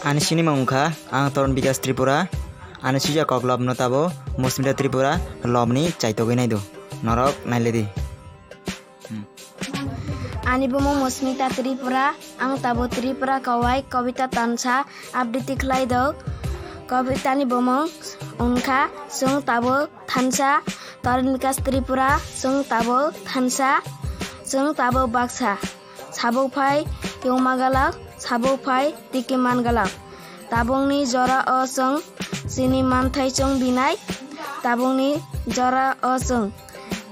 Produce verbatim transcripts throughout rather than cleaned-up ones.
Ani sinimung wngkha ang Toron Bikas Tripura. Ani sijak koklopno tabo Musmita Tripura lobni chaitogwi naido. Norok nailedi. Hmm. Ani bumung Musmita Tripura, ang tabo Tripura kawai kobita tansa abriti khlai do. Kobitani bumung wngkha Chwng Tabo Thansa, Toron Bikas Tripura, Chwng Tabo Thansa, Chwng Tabo Baksa. Sabuk phai yungma galak, sabuk phai tiki man galak. Tabukni jora o chwng chini manthai chwng binai, tabukni jora o chwng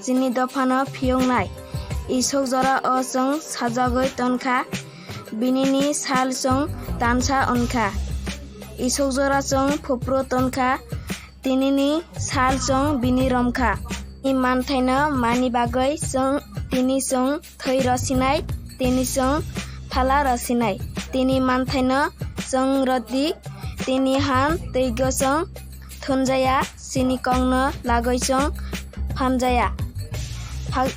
chini dophano phiyoknai. Isuk jora o chwng sajagwi tonkha, binini sal chwng tansa wngkha. Isuk jora chwng phupru tonkha, tinini sal chwng bini romkha. Ni manthaino mani bagwi chwng tini chwng thwi rosinai, tini chwng phala rosinai. Tini manthaino chwng rodi, tini han twigo chwng thunjaya, chini kokno lagwi chwng phanjaya. Phag-,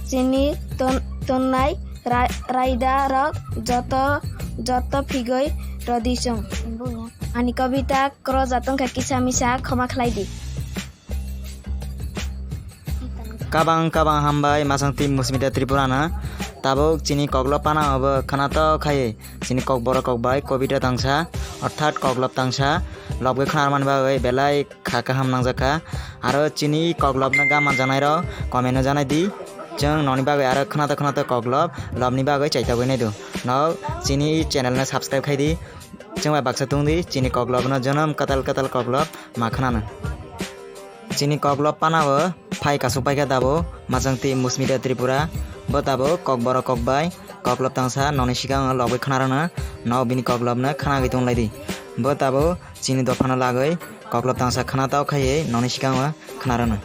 chini ton-, tonnai ra-, raida rok joto, joto phigwi rodi chwng. Ani kobita kroja tongkha kisa misa khoma khlai di. Kabang kabang hambai masang team Musmita Tripura no. Tabuk chini koklop pana obo khwnatok khai chini kokborok kokbai kobita tangsa, orthat koklop tangsa lobgwi khwna rwmani bagwi belai kha kaham nangjakha. Aro chini koklopno ga manjaknairok comment-o janai di. Chwng noni bagwi aro khwnatok khwnatok koklop lobni bagwi chaitogwi naidu. Nok chini channel-no subscribe khai di. Chwng bai baksa tong di, chini koklopno jonom kwtal kwtal koklop ma khwnano. Chini koklop pana-o phai kasuk paikha tabuk masang team Musmita Tripura. Bo tabuk kokborok kokbai koklop tangsa noni sikango lobwi khwna rwno. Nok bini koklopno khwnagwi tong lai di. Bo tabuk chini dophano lagwi koklop tangsa khwnatok khaiwi noni sikango khwna rwno.